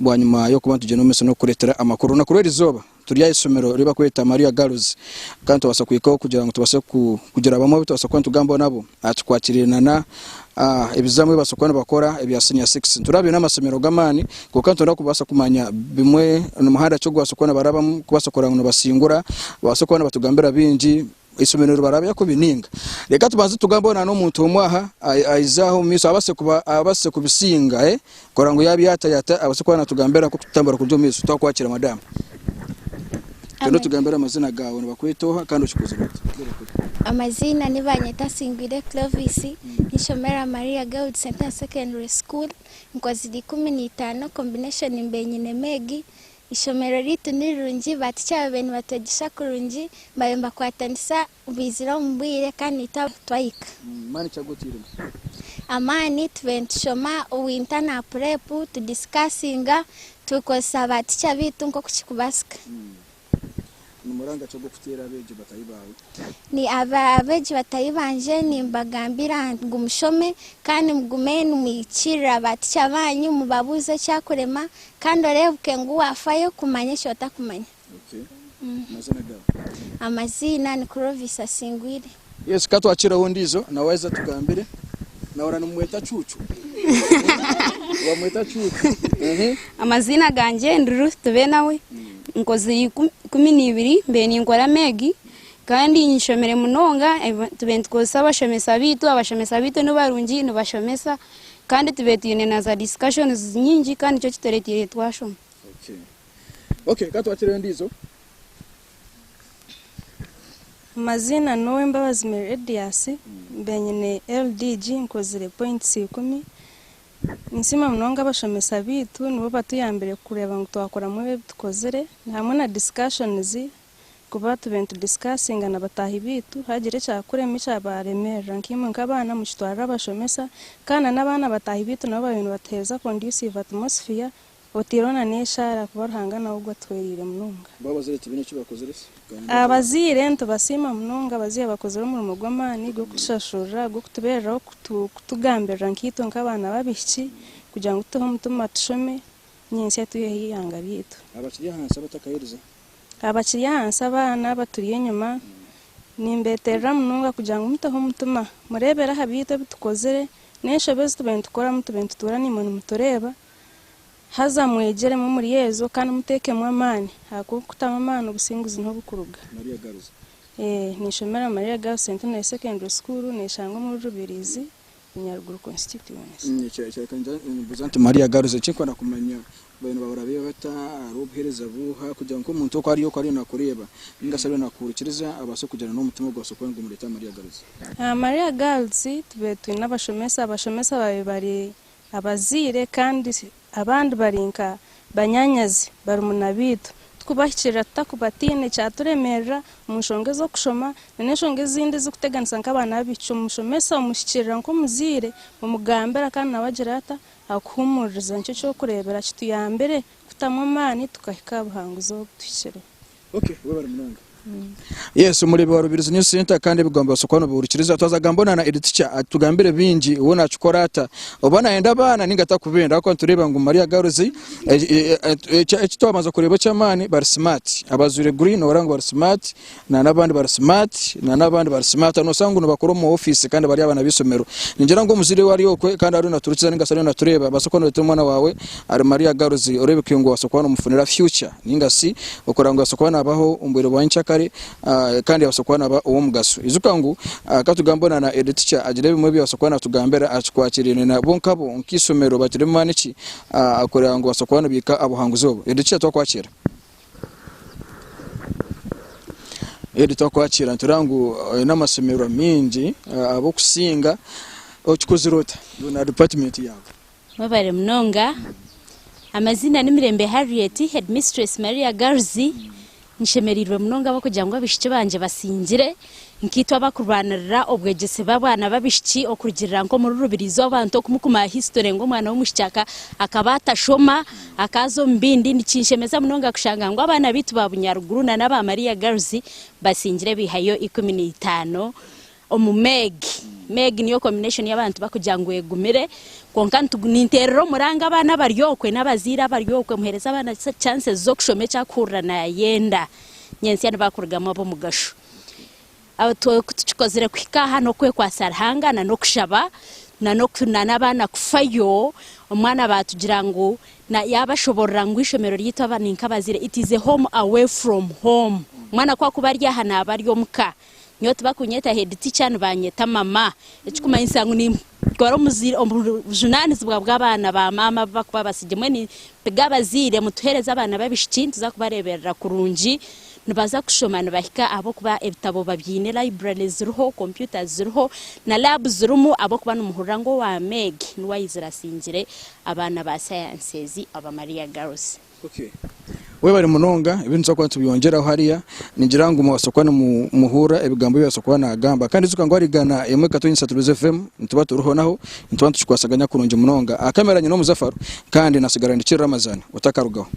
Bwanyima y'okuba nitugyenda omu maisho n'okukureetera amakuru. Orunaku rw'erizooba turi aha ishomero eri barikweta Maria Girls kandi twabaasa kuhikaho kugira ngu tubaase kugira bamwe abu tubaasa kuba nitugambaho nabo aha kikwatiraine na ebizamu ebi babaasa kuba nibakora ebya senior six. Nituraba biine amasomero g'amaani kwonka nitwenda kubaasa kumanya bimwe ni muhanda ki ogu babaasa kuba nibarabamu kubaasa kureba ngu nibasingura babaase kuba nibatugambira bingi. Eishomero niribarabya kubi ninga? Reka tubanze tugambeho na n'omuntu omwe aha aije aha omu maisho abaase kuba abaase kubisinga eh kurora ngu yabyatayata abaase kuba natugambira nk'oku tutambura kuruga omu maisho. Twakwakira madamu. Twenda otugambire amazina gaawe nibakweta oha kandi okikozire ota? Amaziina nibanyeta Singwire Clovis, nshomera Maria Girls Centenary Secondary School, nkozire 15 combination mbaire nyine Meg, Eishomero ryaitu ni rirungi, ba ticha babaire nibatwegyesa kurungi, babaire nibakwatanisa baizire omu bwire kandi naitwe twahika. Maani ki agu otairemu? Amaani tubaire nitushoma winter na prep, tudisikasinga, tukozesa ba ticha baitu nk'oku kirikubaasika. Ni muranga ki ogw'okuteera abeegi bataahi baawe? Ni abeegi bataahi bangye nimbagambira ngu mushome kandi mugume nimwikirira ba ticha baanyu mubabuuze ekyakurema kandi oreebuke ngu waafayo kumanya eki otakumanya. Amazina gaawe? Amaziina ni Clovis Asingwire. Yes, ka twakireho ondiijo nawe aize atugambire. Nahurira nimumweta Cuucu. Nibamweta Cuucu. Amaziina gangye ndi Ruth Tubenawe, nkozire 12 mbaire ninkora Meg kandi nshomire munonga tubaire nitukozesa abashomesa baitu, abashomesa baitu nibarungi nibashomesa kandi tubaire twine na za discussions nyingi kandi nikyo kitureteire twashoma. Okay, ka twakire endiijo. Amaziina n'Owembabazi Meredius, mbaire nyine LDG nkozire points 10. Ninsiima munonga abashomesa baitu nibo batuyambire kureeba ngu twakoramu ebi ebitukozire hamwe na discussions kuba tubaire nitudisikasinga na bataahi baitu hagira ekyakurema ekyabaremerera nkaimwe nk'abaana mukitwarire abashomesa kandi n'abaana bataahi baitu nabo babaire nibatuheereza conducive atmosphere otaireho na n'eshaara kuba Ruhanga nawe ogwo atuhwereire munonga. Bo abazaire tibaine eki bakozire se? Abazaire nitubasiima munonga, abazaire bakozire omurimo gw'amaani gw'okutushashurira, gw'okutubeereraho kutugambirira nkaitwe nk'abaana b'abaishiki kugira ngu tuteho omutima tushome nyentsya twiheho eihanga ryaitu. Abakiri ahansi abatakaherize? Abakiri ahansi abaana abaturi enyima nimbeterera munonga kugira ngu muteho omutima mureebere aha byaitu ebi tukozire n'enshobe ezi tubaire nitukoramu tubaire nitutuura naimwe nimutureeba haza mwegyeremu omuri ezo kandi muteekemu amaani ahakuba okutamu amaani obusinguzi niho burikuruga. Maria Girls. Ninshomera Maria Girls Centenary Secondary School neshangwa omuri Rubirizi, Bunyaruguru Constituency. Mbuuza nti Maria Girls ekinkwenda kumanya babaire nibabarabeyo bata, hariho obuheereza buuha kugira ngu nk'omuntu oku ariyo oku ariyo nakureeba ninga shi ariyo nakuhurikiriza abaase kugira n'omutima ogubaasa kuba nigumureeta aha Maria Girls. Maria Girls tubaire twine abashomesa, abashomesa babaire bari abazaire kandi abandi bari nka banyaanyazi barumuna baitu. Tikubahikirira tutakubatiina ekyaturemeerera omu nshonga ez'okushoma n'enshonga ezindi ezirikuteganisa nk'abaana b'abaishiki. Omushomesa omuhikirira nk'omuzaire omugambira kandi nawe agira ata? Akuhuumuririza. Nikyo ky'okureebera kituyambire kutamu amaani tukahika aha buhanguzi obu tuhikireho. Okay, webare munonga. Yes, omureebi wa Rubirizi News Center kandi ebigambo bibaasa kuba nobihurikiriza. Twaza kugamba ona na Ed Teacher atugambire bingi, we nakikora ata? Oba nayenda abaana ninga atakubenda ahakuba nitureeba ngu Maria Girls eki twabanza kureeba eky'amaani bari smart. Abajwaire green noreeba ngu bari smart na n'abandi bari smart na n'abandi bari smart. Nosanga ngu nibakora omu ofiisi kandi bari abaana b'eishomero. Ningira ngu omuzaire we ari okwe kandi ariyo naturikiriza ninga shi ariyo natureeba abaase kuba noreetera omwana waawe ahari Maria Girls oreebeke ngu obaasa kuba nomufunira future. Ninga shi okureba ngu yabaasa kuba naabaho omu bwire bwa nyenkyakare kandi yabaasa kuba naaba ow'omugasho. Ijuka ngu ka tugambe na Ed Teacher agire bimwe ebi yabaasa kuba naatugambira aha kikwatiraine na bo nkabo nk'eishomero bagire maani ki kureba ngu babaasa kuba nibaihika aha buhanguzi obu. Ed Teacher twakwakiira. Ed twakwakiira nitureba ngu oine amashemererwa maingi ahabw'okusinga. Okikozire ota iwe na department yaawe? Mwebare munonga. Amaziina ni Mirembe Harriet, Headmistress Maria Girls. Nshemereirwe munonga ahabw'okugira ngu abaishiki bangye basingire. Nkaitwe abakurwanirira obwegyese bw'abaana b'abaishiki okurugiirira nk'omuri Rubirizi abantu okumukuma history ngu omwana w'omwishiki akaba atashoma akaaza omu bindi. Nikinshemeza munonga kushanga ngu abaana baitu ba Bunyaruguru na n'aba Maria Girls basingire baihayo 15 omu MEG. Meg niyo combination y'abantu bakugira ngu egumire kwonka ninteerera omuranga abaana abari okwe n'abazaire abari okwe muheereze abaana chances z'okushoma eki arikuhurira naayenda nyentsya nibakurugamu ab'omugasho. Ku tukikozire kuhika aha n'okwekwatsa Ruhanga na n'okushaba na n'abaana kufayo, omwana baatugira ngu yaabashoboorora ngu eishomero ryaitu aba ni nk'abazaire it is a home away from home. Omwana ku arikuba ari aha naaba ari omuka. Nyowe tibakunyeta head teacher nibanyeta mama ekikumanyisa ngu ninkora obujunanizibwa bw'abaana ba maama abu bakuba batsigire. Mbwenu nimpiga abazaire mutuhereze abaana b'abaishiki nituza kubareberera kurungi nibaza kushoma nibahika ahabw'okuba ebitabo babyine, library ziriho, computers ziriho na lab zirimu ahabw'okuba nimuhurira ngu owa Meg niwe aizire asingire abaana ba sciences aba Maria Girls. Webare munonga ebi nituza kuba nitubyongyeraho hariya ningira ngu mwabaasa kuba nimuhurira ebigambo ebi yabaasa kuba nagamba kandi ijuka ngu arigana emwe katonyesa Rwizi FM nituba turiho naho nituba nitukikwasaganya kurungi munonga. Aha kamera nyine Omuzafaru kandi nasigara ndi Ramazan otakarugaho.